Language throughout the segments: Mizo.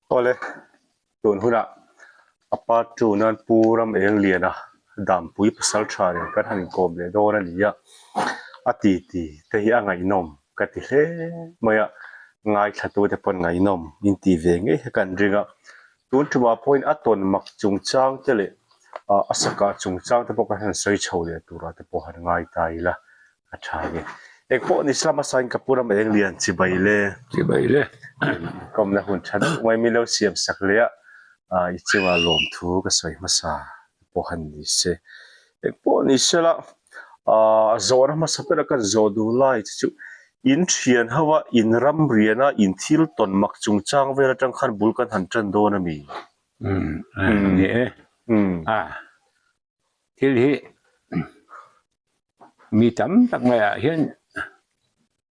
Awle, tun hunah a part 2 nan Pu Ram Eng Liana Dampui pasal tha nen kan han inkawm leh dawn a ni a, a ti ti te hi a ngaihnawm ka ti hle mai a, ngaithla te pawn ngaihnawm in ti ve ngei hi kan ring a, tun tumah pawhin a tawn mak chungchang te leh a sakah chungchang te pawh kan han sawi chho leh turah te pawh han ngai ta ila A tha nge. Eng pawh ni sela hmasa in ka pu ram eng lian chibai le. Chibai le. Inkawmna hun tha deuh mai min lo siam sak leh a, i chungah lawmthu ka sawi hmasa pawh han ni se. Eng pawh ni sela zawhna hmasa ber a kan zawh duh lai te chu in thian ho a in ram rian a in thil tawn mak chungchang vel atang khan bul kan han tan dawn a mi? Umm ni e. A. Thil hi mi tam tak maiah hian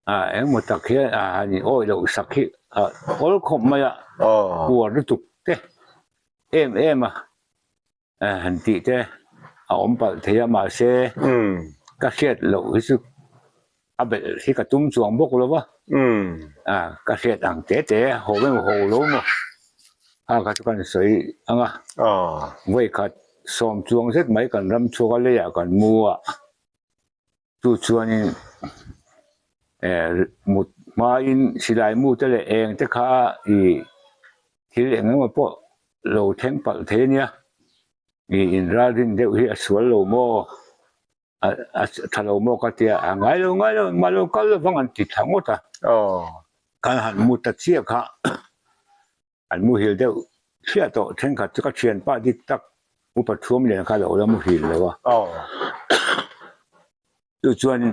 ah engemaw tak hian ah han in awih loh sak hi ah awl khawp mai a uar lutuk te em em a han tih te a awm palh thei a mahse ka hriat loh hi chu a belh hi ka tum chuang bawk lo va a ka hriat ang te te haw emaw haw lo emaw a kha chu kan sawi ang a vawikhat sawm chuang zet mai kan ram chhuak a leiah kan mu a chu chuanin eh mut hmain silai mu te leh eng te kha ih thil eng emaw pawh lo thleng palh thei a nia ih inralrin deuh hi a sual lo maw. A tha lo maw ka tia a ngai lo ngai lo engmah lo kal lovang an ti thla ngawt a kan han mu ta chiah kha an muhil deuh thliah tawh thenkhat chu ka thianpa dik tak upa thuam lian kha lo la muhil lo a chu chuan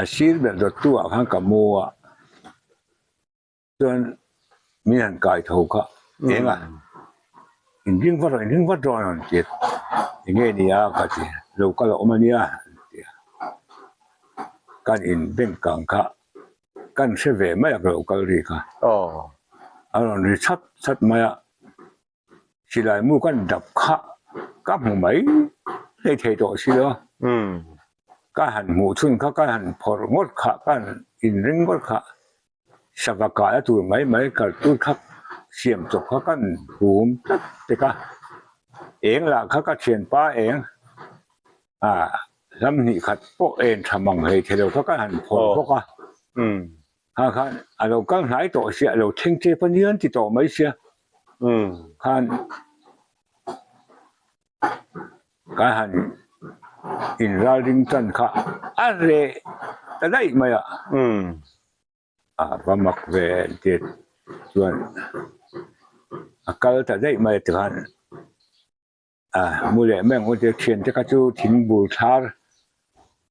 a sir ber dawttu ah khan ka mu a. Chuan min han kai tho kha eng a inring vat rawh inring vat rawh an rawn ti a enge ni a ka ti lo kal a awm a nia an ti a kan in bank kang kha kan hre ve mai a ka lo kal ri kha a rawn ri chat chat mai a silai mu kan dap kha ka hmu mai thei thei tawh si lo ka han hmuh chhun kha ka han phawrh ngawt kha ka han inring ngawt kha. Sava kaia tur mai mai kaltur kha siam chawp kha kan hum tlat pek a, eng lah kha ka thianpa eng ah hlam hnih khat pawh en tha mang hlei thei lo kha ka han phawrh bawk a, kha khan a lo kal hnai tawh sia a lo thleng tep a nia an ti tawh mai sia khan ka han inralring tan kha a reh ta daih mai a. A va mak ve an ti chuan a kal ta daih mai tikhan a mu leh mai ang ute thian te kha chu thing bul thlar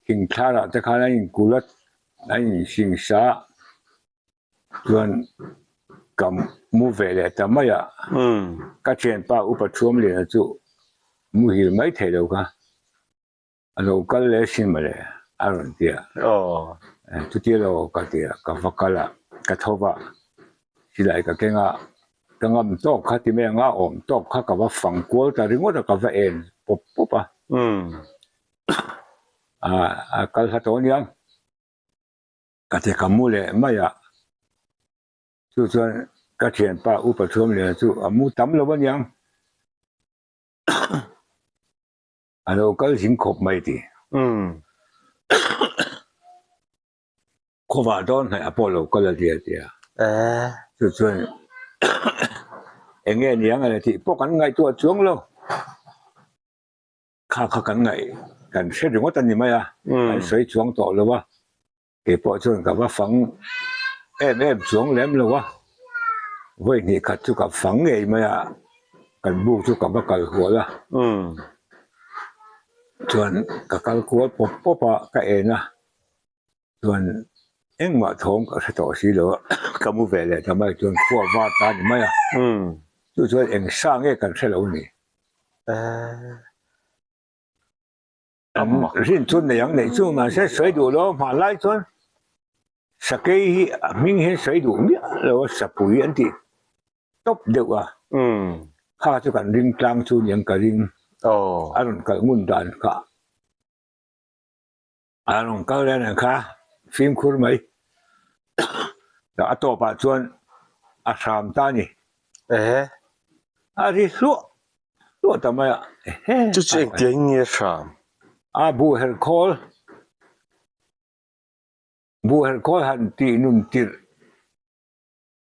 thing thlar ah te khan a inkulh a a insingsa a chuan ka mu ve leh ta mai a ka thianpa upa Thuamliana chu muhil mai thei lo kha. A lo kal leh sin mawle a rawn ti a, chutia lo ka ti a, ka va kal a, ka tho va, silai ka keng a, ka ngam tawk kha ti mai ang a, awm tawk kha ka va fang kual ta ringawt a, ka va en pawp pawp a, a kal hla tawh aniang ka ti ka mu leh mai a, chu chuan ka thianpa Upa Thuamliana chu a mu tam lo aniang. A lo kal zing khawp mai ti. Khawvah dawn hnaih a pawh lo kal a tia tia. Chu chuan eng nge niang a la tih pawh kan ngaihtuah chuang lo. Kha kha kan ngaih kan hre ringawt a ni mai a, kan sawi chuang tawh lo a. Kei pawh chuan ka va fang em em chuang lem lo a, vawi hnih khat chu ka fang ngei mai a, kan buk chu ka va kal hual a, chuan ka kal kual pawp pawp a, ka en a, chuan engmah thawm ka hre tawh si lo a, ka mu ve leh ta mai chuan khua var ta ni mai a, chu chuan eng sa nge kan hre lo ni. Rin chu nei ang neih chu mahse sawi duh lo hmanlai chuan sakei hi a hming hian sawi duh miah lo a sapui an tih tawp deuh a kha chu kan ring tlang chu niang ka ring a rawn kalh ngun dan kha a rawn kal reng reng kha fimkhur mai a tawpah chuan. A hram ta a ni. Ehe. A ri hluah hluah ta mai a. Ehe. Chu chu engtiang nge hram? A buh her khawl. Buh her khawl han tih nun tirh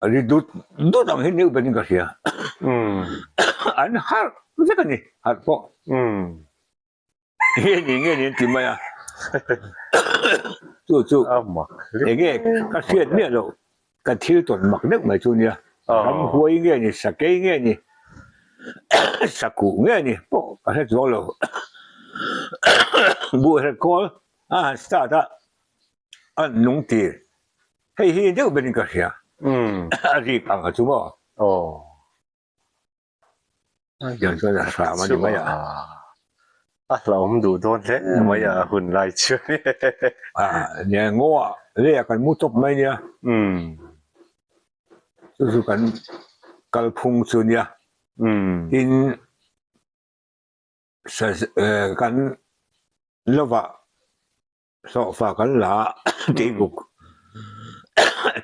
a ri dut dut ang hi neuh benin ka hria. An harh vek a ni, harh pawh. Nge ni nge ni an ti mai a. Chu chu enge ka hriat miah loh ka thil tawn mak deuh mai chu nia. Ramhuai nge ni, sakei nge ni, sakuh nge ni pawh ka hre chuang lo. Buh her kawl a han start a, a nung tir. Hei hi deuh berin ka hria. A rik ang a chu maw? Tiang chuan a hram a ni mai a. A hlauhawm duh dawn hle mai a hun lai chu. Nia ngaw ah lei ah kan mu tawp mai nia. Chu chu kan kalphung chu nia. Tin kan lovah Hlawhfa kan la a, tuikuk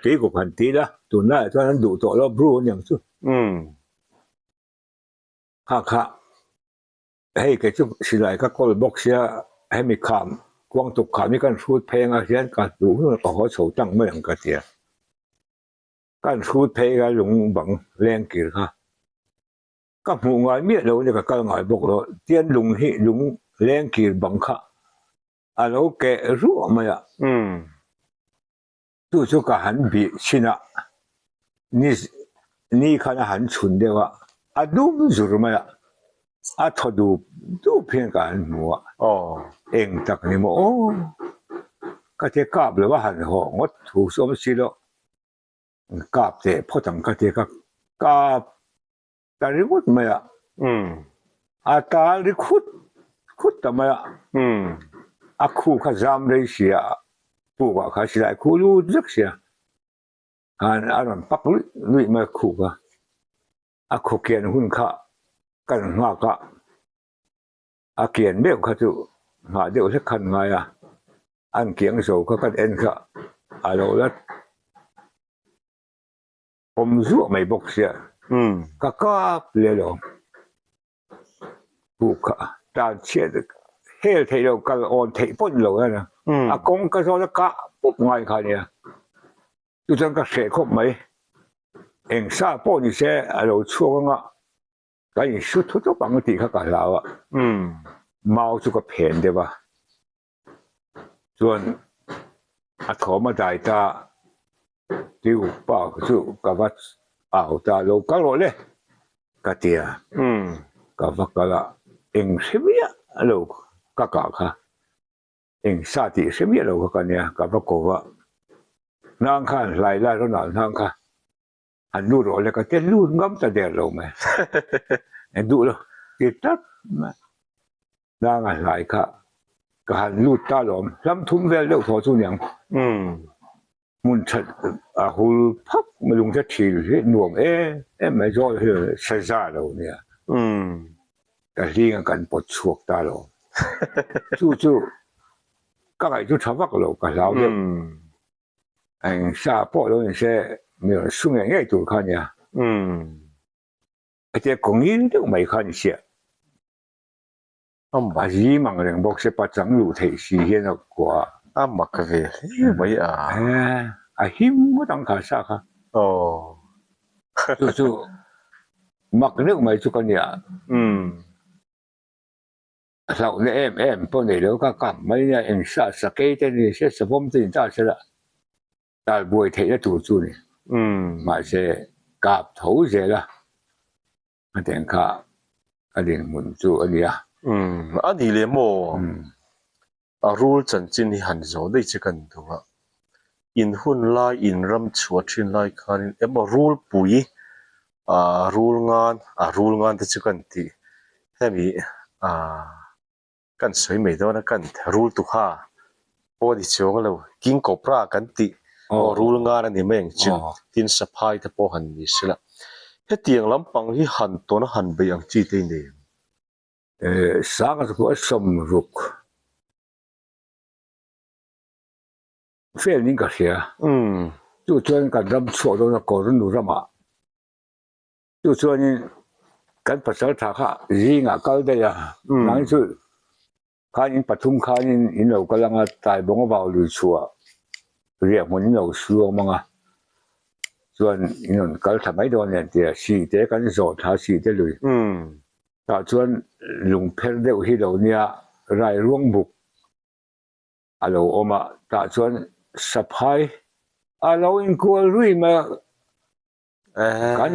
tuikuk han ti ila, tunlaiah chuan an duh tawh lo bru a niang chu. Kha kha hei kei chu silai ka kawl bawk sia hemi kham kuang tuk kham hi kan hrut phei anga hian ka duh hun ka haw chho tang mai ang ka ti a. Kan hrut phei a lung bang leng kir kha. Ka hmuh ngai miah lo a ni ka kal ngai bawk lo tian lung hi lung leng kir bang kha a lo keh ruah mai a. Chu chu ka han bih chhin a, ni ni khan a han chhun deuh a, a dum zur mai a, a thaw dup dup hian ka han hmu a, eng tak ni maw aw, ka ti kap lo a han haw ngawt thu chu awm si lo, kap teh phawt ang ka ti ka kap ta ringawt mai a, a tal ri khut khut ta mai a, a khu kha zam rei sia, puk ah kha silai khu lut vek sia, khan a rawn pak luih luih mai a khu kha, a khaw kian hun kha kan nghak a, a kian meuh kha chu nghah deuh hlek khan ngai a, an kiang zo kha kan en kha a lo la. Awm zuah mai bawk sia ka kap leh lo puk kha tan chhiat hel theih lo kal awn theih pawn lo a a kawng ka zawn a kah pawp ngai kha nia chu chuan ka hreh khawp mai eng sa pawh ni se a lo chhuak anga ka in hru thu tawp ang tih kha ka hlau a mau chu ka phen deuh a. Chuan a thawm a dai ta tiu pa chu ka va au ta lo kal rawh le ka ti a, ka va kal a eng hre miah lo ka kah kha eng sa tih hre miah lo kha ka nia ka va ko va hnang khan hlai lai rawn ah hnang kha an lut rawh le ka ti a lut ngam ta der lo mai eng duh lo ti tlat mai. Hnanga hlai kha ka han lut ta lawm, hlam thum vel deuh thaw chu niang. Hmun that a hul phak mai lung te thil hi nuam em em mai zawl hi sa za lo nia. Ka hling a kan pawt chhuak ta lawm. Chu chu ka ngaih chu tha vak lo ka hlau deuh. Eng sa pawh lo ni se mi rawn su ngei ngei tur kha nia. Hetia kawngil deuh mai kha ni siah. A zim ang reng bawk se pachang luh theih si hian a kuah a. A mak ve hle mai a. A him ngawt ang kha sa kha. Aw. Chu chu mak deuh mai chu ka nia. Hlauhna em em pawh nei lo ka kap mai nia eng sa sakei te ni se savawm te ni ta se la tal buai theihna tur chu ni. Mahse kap tho zel a. A teng kha a dinhmun chu a nia. Umm, a ni leh maw? A rul chanchin hi han zawh daih che kan duh a. In hun lai, in ram chhuah thin lai khanin emaw rulpui, ah rul ngan, ah rul ngan te chu kan tih hemi ah Kan sawi mai dawn a, kan rul tuha pawh a ni chuang lo, King Cobra kan tih aw rul ngan a ni mai ang chu, tin saphai te pawh han ni sela. Hetiang lampang hi han tawn a han beih ang chi te i nei em? Sanga chu pawh a sawmruk fel niin ka hria. Chu chuan kan ram chhuak dawn a kawr nu ramah. Chu chuanin kan pasaltha kha zingah kal daih a, nang chu khan in pathum khanin in lo kal anga Taibawng a vau lui chhuah riah hmun in lo suam anga chuan in rawn kal tha mai dawn nen tia sihte kan zawh thla sihte lui tah chuan lungpher deuh hi lo nia Rairuang buk a lo awm a tah chuan saphai a lo inkual rui mai a. Kan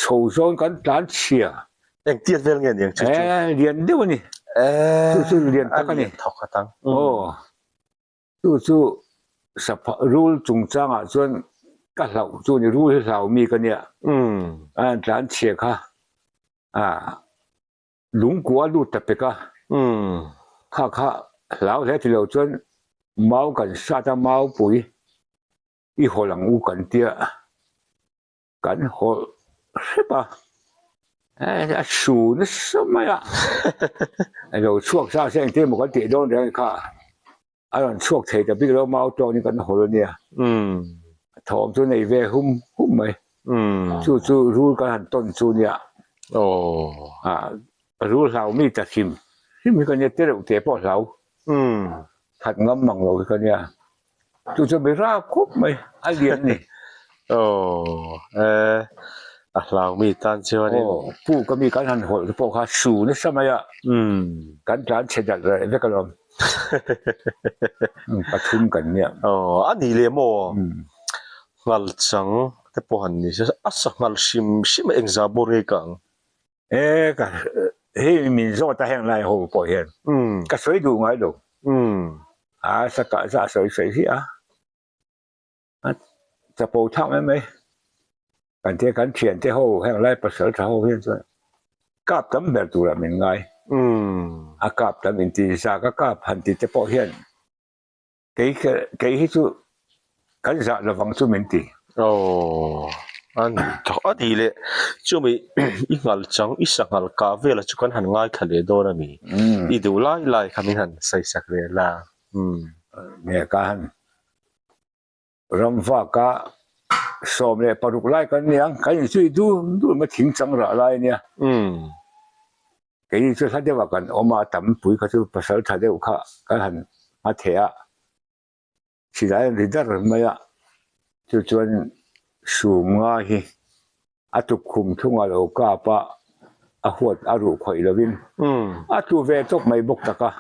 chho zawn kan tlan chhia. Engtiat vel nge niang chu chu? Eh, lian deuh a ni. Eh, Chu chu lian tak a ni. Lian thawk khat ang. Aw, chu chu sapha rul chungchangah chuan ka hlauh chu ni, rul hi hlau mi ka nia. A han tlan chhia kha, ah, lungkua lut ta pek a. Kha kha hlau hle ti lo chuan mau kan sat a, maupui. I hawlh ang u kan tia kan hawlh hrep a, a su nasa mai a, a lo chhuak sa se engtin emaw kan tih dawn reng kha a rawn chhuak thei ta bik lo mau tawngin kan hawlh a nia, a thawm chu nei ve hum hum mai, chu chu rul kan han tawn chu nia, rul hlau mi ta hrim hrim hi ka nia tereuh te pawh hlau that ngam mang lo hi ka nia. Chu chu mi rap khawp mai a lian ni. Aw eh a hlau mi tan chuanin. Aw pu ka mi kan han hawlh te pawh kha su nasa mai a. Kan tlan chhe dalh reh vek alawm. Pathum kan nia. Aw a ni leh maw? Nghal chang te pawh han ni se a sanghal hrim hrim a engzah bawr nge ka ang. E ka hei min zawt a heng lai ho pawh hian ka sawi duh ngai lo a sa kah zah sawi sawi hi a a chapo thak mai mai kan te kan thian te ho heng lai pasal tha ho hian chuan kap tam ber turah min ngai a kap tam inti za ka kap han ti te pawh hian Kei kei hi chu kan zah lovang chu min ti. Aw, a ni tawh a ni le. Chumi i nghal chang, i sanghal kah velah chu kan han ngaithla leh dawn a mi. I duh lai lai kha min han sawi sak leh la. Umm. Nge ka han ramvaka 16 lai kan ni ang, kan inzui dun dun mai thing chang rah lai a nia. Umm. Kei chu hla deuhah kan awm a, tampui kha chu pasal tha deuh kha kan han hma theh a, silai an ri dar mai a, chu chuan sum nga hi a tukkhum thunga lo kap a, a huat a ruh khawih lovin a tlu ve tawp mai bawk tak a,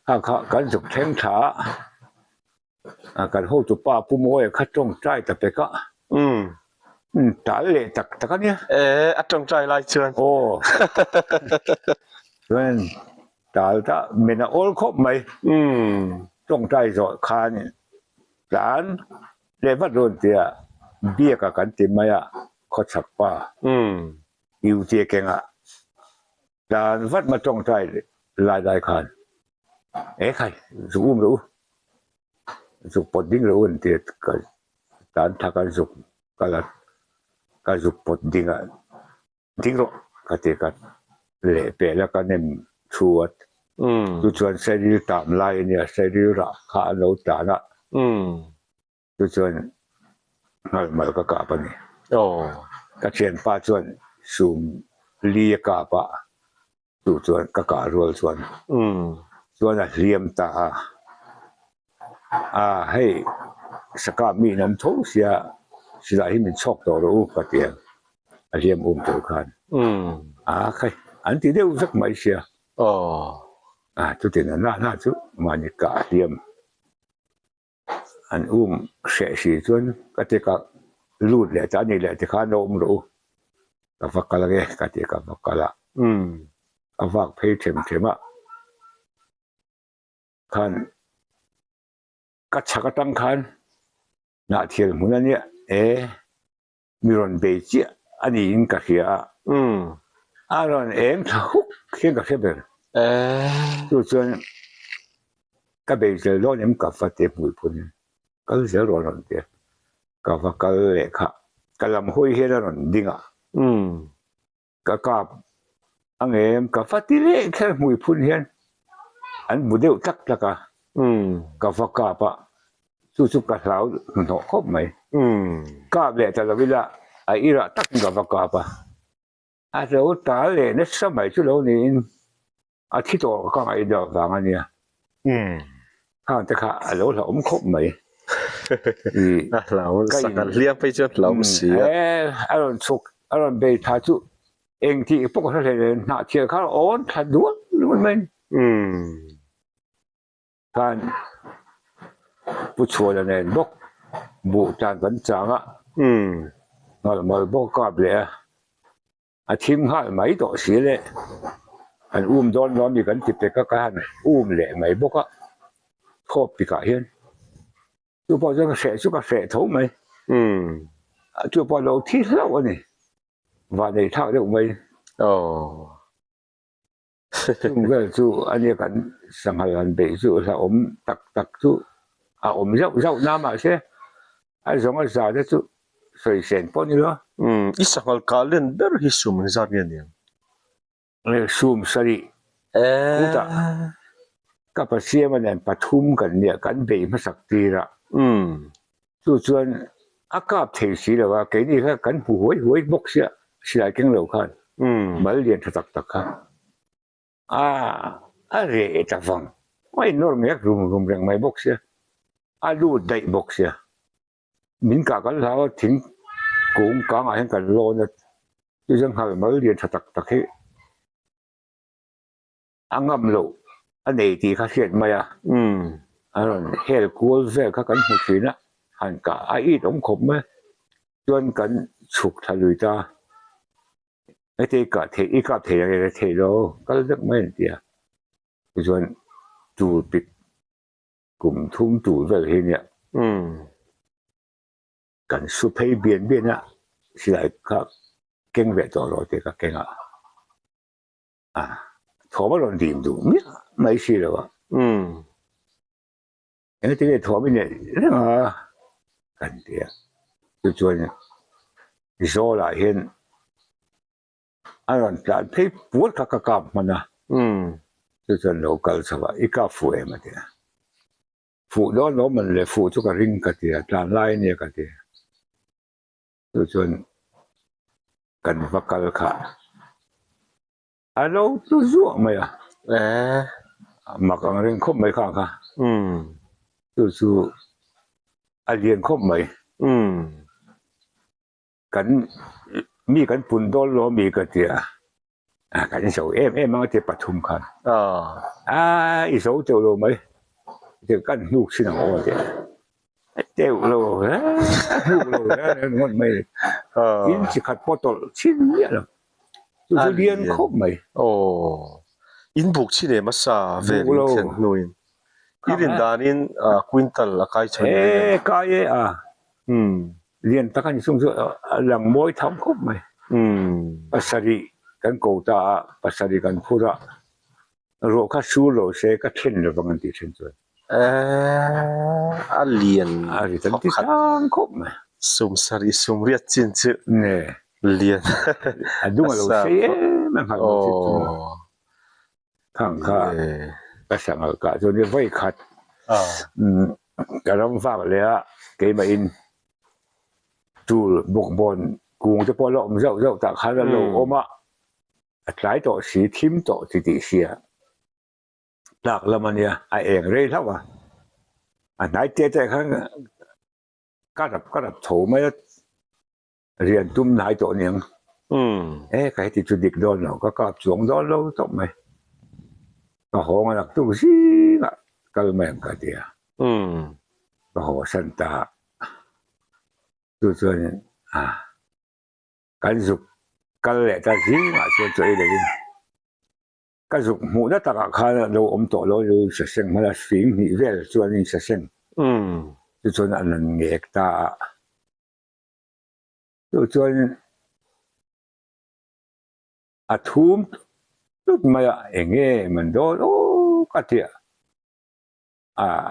kha kha kan zuk thleng tha a. A kan hotu pa Pu Mawia kha tawngtai ta pek a. Umm. Umm tal leh tak tak a nia. Ee a tawngtai lai chuan. Aw. Chuan tal ta men a awl khawp mai. Umm. Tawngtai zawh khan tlan leh vat rawn tia biak a kan ti mai a khawchhak pa. Umm. Iutia kengah Tlan vat ma tawngtai lai lai khan e khai zuk um rawh u, zuk pawt ding rawh u an ti a, ka tlan thak a zuk ka la ka zuk pawt ding a ding rawh ka ti ka leh pel a ka nem thu a, chu chuan sairil tam lai a nia sairil rah kha an lo tlan a. Chu chuan nghalmal ka kap a ni. Ka thianpa chuan sum li a kap a, chu chuan ka kah rual chuan chuan a hliam ta a. A hei sakap mi in awm tho sia silai hi min chhawk tawh rawh u ka ti a, a hliam um tur khan. A khai an ti deuh vek mai sia. A chutin a nahna chu mahni kah hliam. An um hreh si chuan ka ti ka lut leh ta a ni leh tikhan lo awm rawh u ka va kal ange ka ti ka va kal a a vak phei them them a khan ka chhak atang khan hnah thial hmun a nia e. Mi rawn bei chiah a niin ka hria a, a rawn eng tha huk hian ka hre ber. Chu chuan ka bei zel dawn em ka va ti hmui phun in kal zel rawh a rawn ti a, ka va kal leh kha ka lam hawi hian a rawn ding a. Ka kap ang em ka va ti leh kher hmui phun hian an bu deuh tlak tlak a, ka va kap a, chu chu ka hlau hnuhnawh khawp mai. Kap leh ta lo ila. A irah takin ka va kap a, a lo tal leh nasa mai chu lo niin a thi tawh ka ngaih deuh vang a nia. Khang te kha a lo hlauhawm khawp mai. A hlauhawm sanghal hliam phei chuan hlauhawm si a. A rawn chhuk a rawn bei tha chu engtih pawh ka hre hlei hlei hnahchhiah kha awn thla dual dual mai. Khan Pu Chhuala nen bawk buh tlan kan chang a, ngal mal bawk a kap leh a, a thim nghal mai tawh si le, an um dawn lo ami kan ti pek a, ka han um leh mai bawk a, thawp tikah hian chu pawh chuan ka hreh chu ka hreh tho mai, chu pawh a lo thi hlauh a ni, vanei thlak deuh mai. Chung vel chu a nia kan sanghal han beih chu hlauhawm tak tak chu a awm zauh zauh na mahse a zawng a za te chu sawi sen pawh ni lo. Umm i sanghal kah len ber hi sum ang zat nge niang? Sum sarih kutah ka Pasiama nen pathum kan nia kan beih hmasak tir a. Umm. Chu chuan a kap thei si lo a, keini kha kan hmu huai huai bawk sia, silai keng lo khan mal lian tha tak tak kha a a reh ta vang, a innawr ngek rum rum reng mai bawk sia, a lut daih bawk sia, min kah kan hlau a thing kung kangah hian kan lawn a, chu chuan nghal mal lian tha tak tak hi. A ngam loh a nei tih kha hriat mai a, a rawn hel kual vel kha kan hmu thin a, han kah a it awm khawp mai chuan kan chhuk thla lui ta, heti i kah theih i kap thei ang e thei lo kal vek mai an ti a, tichuan tur pik kum thum tur vel hi nia kan su phei bian bian a, silai kha keng ve tawh rawh tih ka keng a. A thawm a rawn dim duh miah mai si lo a. Umm. Engti nge thawm i neih reng a kan ti a. Chu chuan Zawlah hian a rawn tlan phei pual kha ka kap hman a. Umm. Chu chuan lo kal chho a, i kap fuh em a ti a. Fuh dawn lo man le fuh chu ka ring ka ti a, tlan lai a nia ka ti a. Chu chuan kan va kal kha a lo tlu zuah mai a, mak ang reng khawp mai kha kha chu chu a lian khawp mai kan mi kan pun dawn lo ami ka ti a. A kan zo em em ang a ti pathum khan. A i zo teuh lo mai. Ti kan hnuk chin ang aw a ti a. Teuh lo hle a hnuk lo hle ngawt mai. In chi khat pawh tawlh chin miah lo. Chu chu lian khawp mai. Aw. In buk chin em a sa vel in thlen hnuin. I rin danin quintal a kai chho ni reng em? E kai e a. Lian tak a ni chung chu a lang mawi tham khawp mai. Pasarih kan ko ta a, pasarih kan phur a, ruah kha sur lo se ka then lo vang an tih then chuan. A lian A ri tan ti tlang khawp mai. Sum sarih sum riat chin chu lian a dung a lo sei em em nghal mai chu. Khang kha ka sangal kah chuan i vawi khat ka ram vak leh a keimahin tul bawkbawn kung te pawh a la awm zauh zauh tah khan a lo awm a, a tlai tawh si thim tawh ti tih sia tlak lam a nia a eng rei hlauh a, a hnai te te khan ka rap ka rap tho mai a. Rian tum hnai tawh aniang. E ka heti chu dik dawn lo, ka kap chuang dawn lo tawp mai. Ka haw ang tuk zingah kal mai ang ka ti a. Ka haw san ta a. Chu chuan a kan zuk kal leh ta zingah chuan chaw ei lovin ka zuk hmuhna takah khan a lo awm tawh lo lo saseng hmala fing hnih vel chuan in saseng. Chu chuan an rawn ngek ta a. Chu chuan a thum tlut mai a, eng nge man dawn aw ka ti a,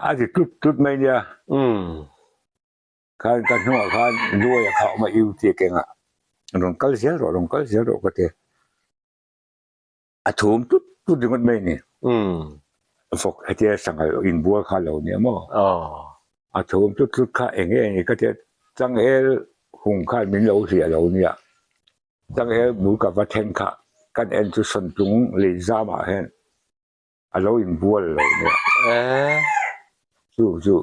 a ri tlut tlut mai nia. Khan ka hnungah khan Luaia kha a awm a, U tia keng a, rawn kal zel rawh, rawn kal zel rawh ka ti a. A thum tut tut ringawt mai a ni. Vawk hetia sanghal inbual kha lo nia maw? A thum tut tut kha eng nge ni ka tia changel. Hung khan min lo hliah lo nia. Changel bul ka va then kha kan en chu Sawntlung lei zamah hian a lo inbual lo nia. Chu chu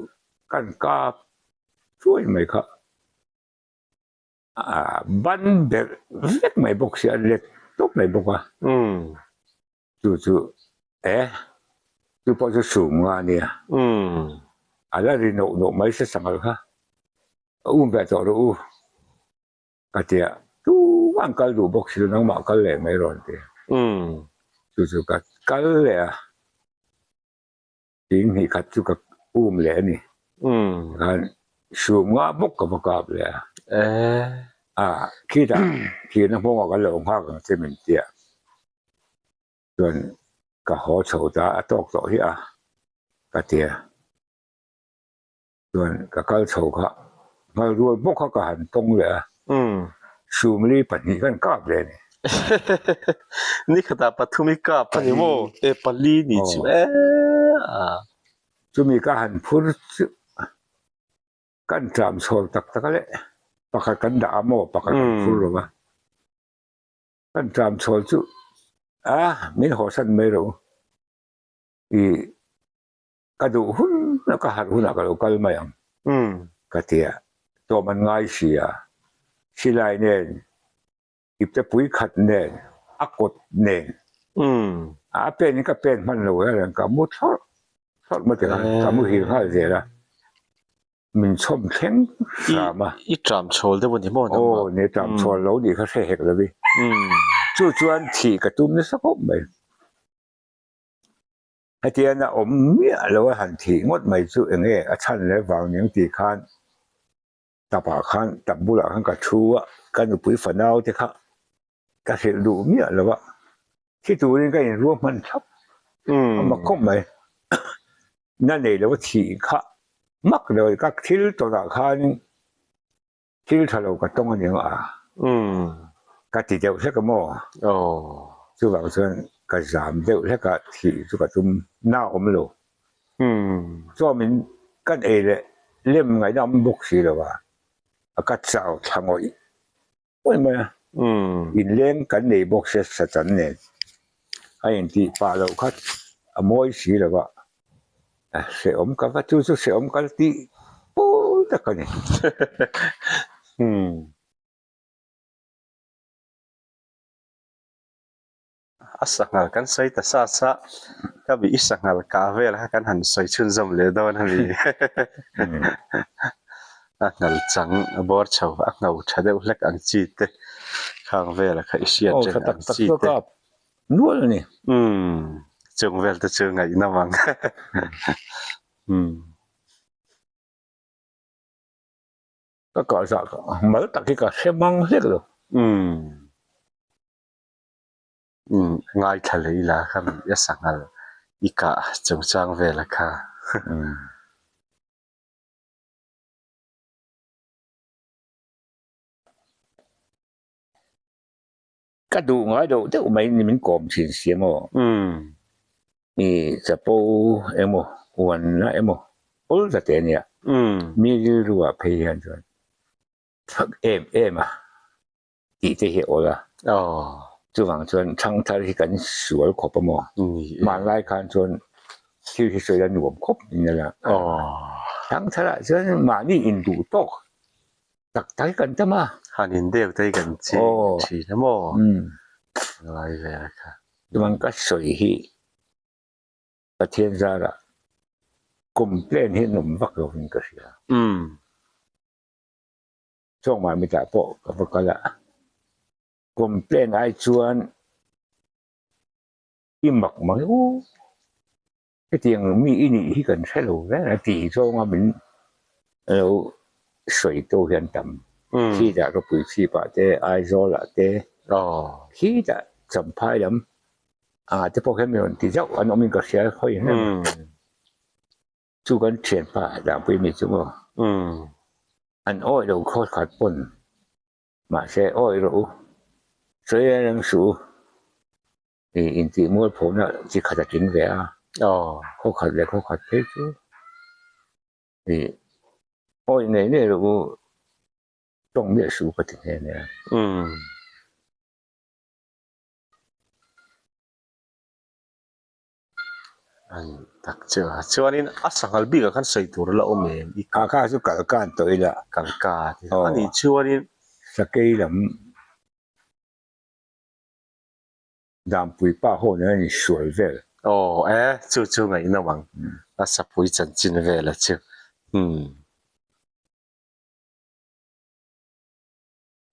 kan kap chuai mai kha. A ban berh vek mai bawk si a, let tawp mai bawk a. Chu chu e chu pawh chu sum nga a nia. A la ri nawh nawh mai se sanghal kha. A um ve tawh rawh u ka ti a, tumah an kal duh bawk si lo nangmah kal leh mai rawn ti. Chu chu ka kal leh a. Ting hnih khat chu ka um leh a ni. Tikhan sum nga bawk ka va kap leh a. A khitah thirna hmawngah kan lo nghak ang che min tia. Chuan ka haw chho ta a tawk tawh hi a ka tia. Chuan ka kal chho kha nghal rual bawk kha ka han tawng leh a, Sumli pahnih khan kap leh a ni. Ni khatah pathum i kap a ni maw? E pali ni chu e a. Chumi ka han phur chu kan tlam chhawl tak tak a le, pakhat kan dah a maw pakhat kan phur lo va, kan tlam chhawl chu a min hawsan mai rawh u i. Ka duh hun a ka harh hunah ka lo kal mai ang ka ti a, tawm an ngai si a, silai nen, ipte pui khat nen, a kawt nen, a pen in ka pen hman lo reng ka mu thlawrh thlawrh mai tikhan ka muhil nghal zel a. Min chhawm thleng hram a. I tram chhawl deuh a ni maw nangmah? Aw, ni tram chhawl lo nih kha hre hek lo i. Chu chuan thih ka tum nasa khawp mai. Hetian a awm miah lo a han thih ngawt mai chu eng nge a chhan leh vang ning tih khan tapah khan tap bulah khan ka thu a, ka nupui fanau te kha ka hrilh duh miah lo a, thi turin ka inruah hman thlap a mak khawp mai. Na nei lo a thih kha mak lo ka thil tawnah khan Thil tha lo ka tawng a ni ang a, ka ti deuh hlek a maw? Chuvang chuan ka zam deuh hlek a, thih chu ka tum na awm lo. Chuan kan ei leh lem ngaihna awm bawk si lo a, ka chau thla ngawih ngawih mai a, inleng kan nei bawk sia sachan nen a intih pah loh kha a mawi si lo a. Hrehawm ka va chu chu hrehawm ka la tih pawl tak a ni. A sanghal kan sawi ta sa sa, ka bih i sanghal kah vel kha kan han sawi chhunzawm leh dawn a ni. A nghal chang a bawr chho a ngho tha deuh hlek ang chi te khang vela kha i hriat reng ang chi te. Nual a ni. Umm, chung vel te chu ngaihnawm ang. Umm. Ka kah zah mal tak hi ka hre mang hlek lo. Umm. Umm, ngaithla leh ila kha mi a sanghal i kah chungchang vela kha. Umm. Ka duh ngai loh deuh mai ni min kawm thin si emaw? I chapo emaw, uanna emaw awl ta teh ania. Mi rilru ah phei hian chuan thak em em a tih te hi a awl a. Chuvang chuan thangthar hi kan sual khawp a maw? Hmanlai khan chuan thil hi sawi la nuam khawp in a lang. Thangthar ah chuan mahni induh tawk Tak tak hi kan tam a. Han in deuh te hi kan ching thin a maw? Ngai ve a kha. Chuan ka sawi hi Pathian zarah complain hi an awm vak lo in ka hria. Chawngmah mitah pawh ka va kal a, complain ai chuan i mak mai u. Hetiang mi i nih hi kan hre lo reng a tih zawnga min lo sawi tu hian tam. Khitah ropui chhipah te, Aizawlah te, khitah Champhai lam ah te pawh hian mi rawn ti zauh an awmin ka hria hawi hle mai. Chu kan thianpa Dangpui mi chu maw an awih lo khaw khat pawn mahse awih rawh u, sawi reng reng suh u. I intih mualphawhna chi khat a tling ve a, khaw khat leh khaw khat phei chu i awih ngei ngei rawh u. Tawng miah suh ka ti nghe nghe a. Umm. An tak chu a. Chuanin a sanghal bikah khan sawi tur la awm em? I kha kha chu kal kan tawh ila. Kal kan a nih chuanin. Sakei lam Dampui pa ho nen an insual vel. Aw e, chu chu ngaihnawm ang. A sapui chanchin vel a chu. Umm.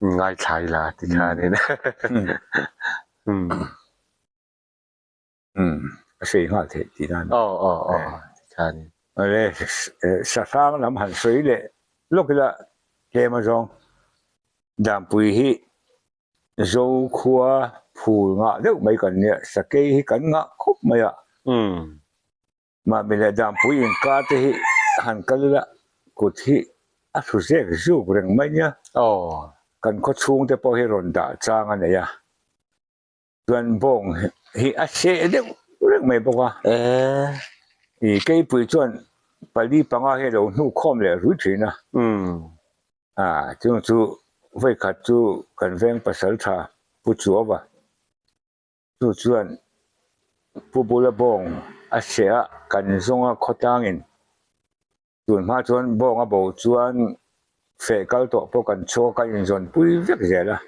Ngaithla ila tikhanin. Umm. Umm, a sawi nghal theih tih nan. Aw aw aw tikhanin. Awle, sahrang lam han sawi leh lawk ila tlem azawng. Dampui hi Zokhua phul ngah deuh mai kan nia, sakei hi kan ngah khawp mai a. Umm. Mahni leh Dampui inkar te hi han kal ila kut hi a hru zek zuk reng mai nia. Aw. Kan khaw chhung te pawh hi rawn dah chang a nei a. Chuan bawng hi a seh deuh reng mai bawk a. I keipui chuan pali panga hi a lo hnuh khawm leh rui thin a. A chung chu vawikhat chu kan veng pasal tha Pu Chuauva chu chuan Pu Bula bawng a seh a kan zawnga khawtlangin Tun hma chuan bawng a bo chuan feh kal tawh pawh kan chhuak a, kan inzawn pui vek zel a.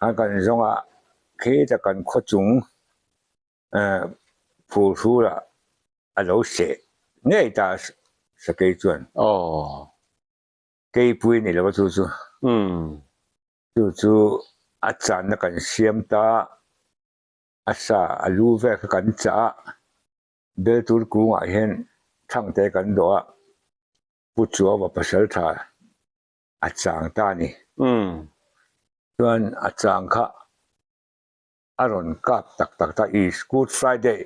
An kan zawng a, khita kan khaw chung phur hrurah a lo seh ngei ta a sakei chuan. Keipui ni lo a chu chu. Chu chu a channa kan siam ta, a sa a lu vel kha kan chah a. Beltur kungah hian thangte kan dawh a, Pu Chuauva pasal tha a chang ta a ni. Chuan a chang kha a rawn kap tak tak ta, i Good Friday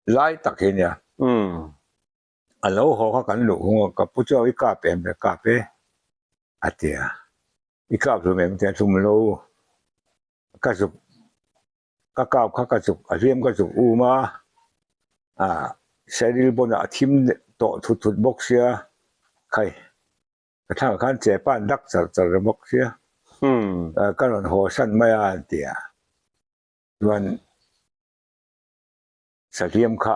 lai tak hi nia. A lo haw kha kan luh hung a, ka Pu Chuau i kap em le? Kap e a ti a, i kap hlum em tia hlum lo ka zuk Ka kau kha ka chuk a hliam ka chuk um a, ah Sheryl pawn a thim tawh thut thut bawk sia, khai ka thlangah khan che pan dak char char reng bawk sia, ka rawn haw san mai a an ti a, chuan sahliam kha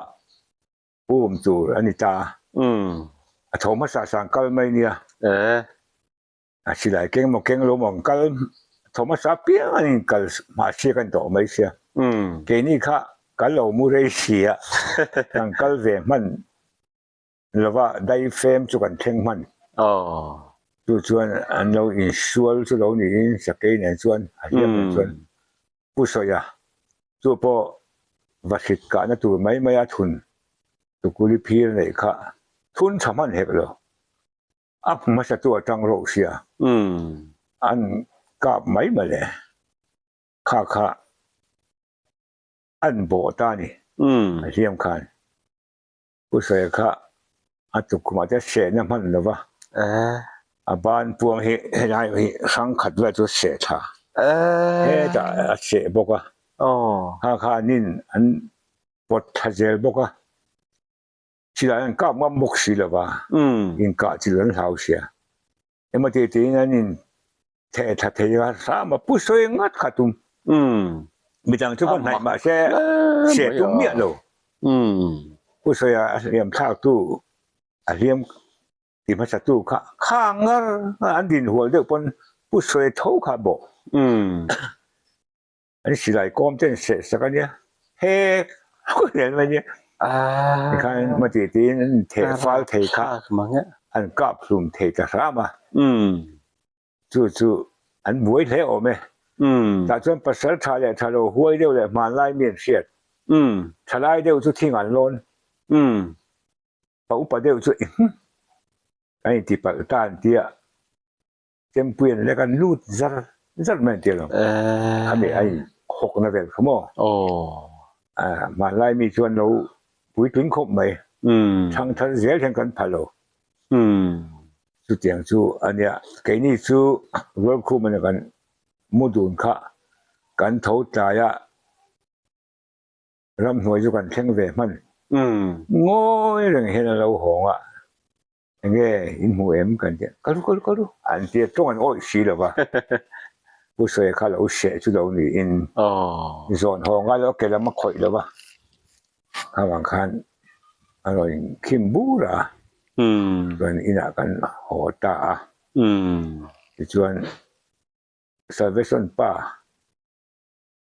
um tur a ni ta a, a tho hmasa sang kal mai nia. A silai keng maw keng lo maw an kal tho hmasa piang an in kal mahse kan tawh mai sia. Keini kha kan lo mu rei si a, kan kal ve hman lova daifem chu kan thleng hman. Chu chuan an lo insual chu lo niin sakei nen chuan a hliam nen chuan Pu Sawia chu pawh va hrit kahna tur mai mai a thun tukuli phir neih kha thun tha hman hek lo. A hmu hmasa chu a tang rawh sia. An kap mai mawle. Kha kha an bawh ta ni. A hliam khan. Pu Sawia kha a tukkhumah te sehna hman lo va. A ban puang hi helai hi hrang khat vel chu seh tha. Hetah a seh bawk a. Kha kha an in an pawt thla zel bawk a. Silai an kap ngam bawk si lo va, inkah chil an hlau sia. Emaw tih tiin an in theh tha thei a, hram a pu sawi ngat kha tum. Midang chu va hnaih mahse se tum miah lo. Pu Sawia a hliam thlak tu, a hliam ti hmasa tu kha kha ngar an din hual deuh pawn Pu Sawia tho kha bawh. An silai kawm te an seh sak a nia, he khawi mai nia. Tikhan ma tih tiin an theh fal thei kha an kap hlum thei ta hram a. Chu chu an buai hle awm e. Tah chuan pasal tha leh tha lo huai deuh leh hmanlai mi an hriat. Thalai deuh chu thing an lawn. Pa upa deuh chu kan intipalh ta an tia. Chempui an lek an lut zar zar mai an ti alawm. Khami a in hawk na vel kha maw? Hmanlai mi chuan lo puitling khawp mai. Thang thar zel hian kan pha lo. Chutiang chu a nia. Keini chu Rualkhum a kan mu dun kha kan tho tlai a ramhnuai chu kan thleng ve hman. Ngawi reng hian a lo hawng a. Enge in hmu em kan ti a, kal ru kal ru kal ru an ti a, tawng an awih si lo va, Pu Sawia kha lo hreh chu lo niin zawn haw ngai lo a ke lam a khawih lo va, kha vang khan a rawn inkhim bur a, chuan inah kan haw ta a, tichuan Salvation pa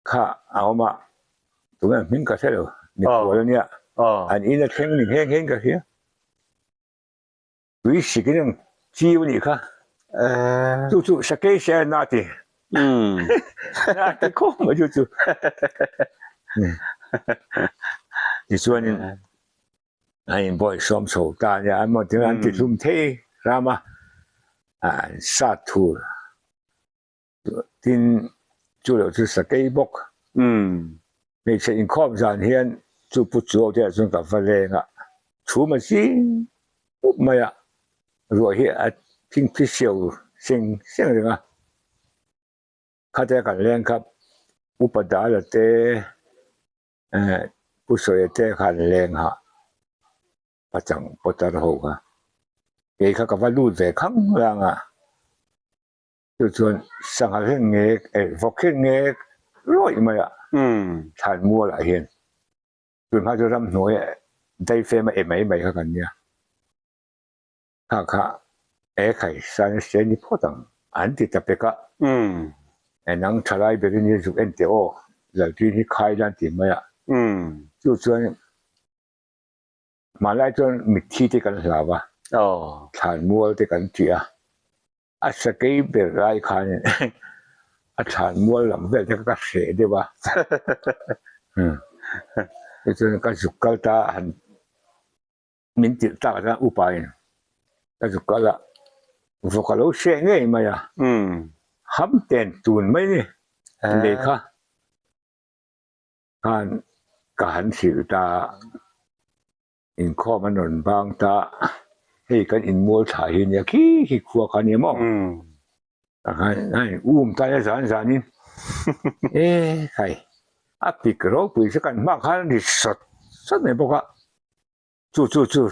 kha a awm a, tunge an hming ka hre lo, mikhual a nia, an in a thleng ni nghe nghe in ka hria, tui sik in ang chiu a nih kha, chu chu sakei se a na ti, na ti khawp mai chu chu, tichuanin a inbawihsawm chho ta a nia, an ti an ti hlum thei ram a, an sat thur. Tin, chu loh chu sakei bawk. Hmeichhe inkhawm zan hian chu pu chuau te ah chuan ka va leng a, chhum a zing pup mai a, ruah hi a thingthi sio seng seng reng a. Khatia kan leng kha Upa Dala te, Pu Sawia te kha an leng ha, Pachang Potar ho kha. Kei kha ka va lut ve khang lang a. Chu chuan sangha hian ngek eh vawk hian ngek rawih mai a thlan mual ah hian tun hma chu ramhnuai ah daifem a e mai mai kha kan nia kha kha e khai san se ni phawt ang an ti ta pek a e nang thalai berin hi zuk en teh aw Laltin hi khai la an ti mai a chu chuan hmanlai chuan mitthi te kan hlau a thlan mual te kan ti a. A sakei ber lai khan a thlan mual lam vel te kha ka hreh deuh a, tichuan ka zuk kal ta a han min tirh tak atang upa in ka zuk kal a, vawk a lo hreh ngei mai a, ham ten tun mai ni lei kha. Khan ka han hrilh ta a. Inkhawm an rawn bang ta, hei kan inmual thla hi nia khi khi khua kha nia maw? Takhan a in um ta nia zan zanin e khai a pik ropui chu kan hma khan ri sawt sawt mai bawk a, chu chu chu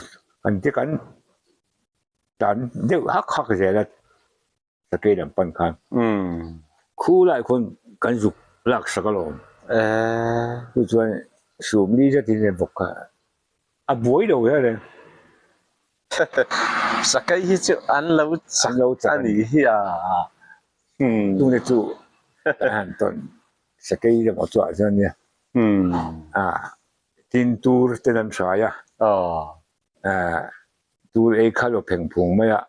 kan te kan tan deuh hak hak zel a sakei lam pan khan khu lai khawn kan zuk lak sak alawm chu chuan sumli zetin a bawk kha a buai lo hian e sakei hi chu an lo chak a ni hi a chungte chu a han tawn sakei emaw chu ah chuan nia a tin tur ten an hrai a tur ei kha lo pheng phung mai a.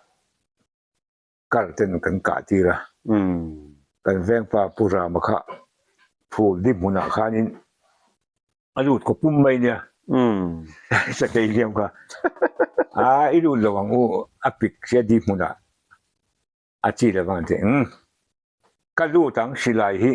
Kar ten kan kah tir a, kan vengpa Pu Rama kha phul di hmunah khanin a lut khaw pum mai nia, sakei hliam kha a i lut lo ang u a pik sia di hmunah a chi lo vang tih ang ka lut ang silai hi.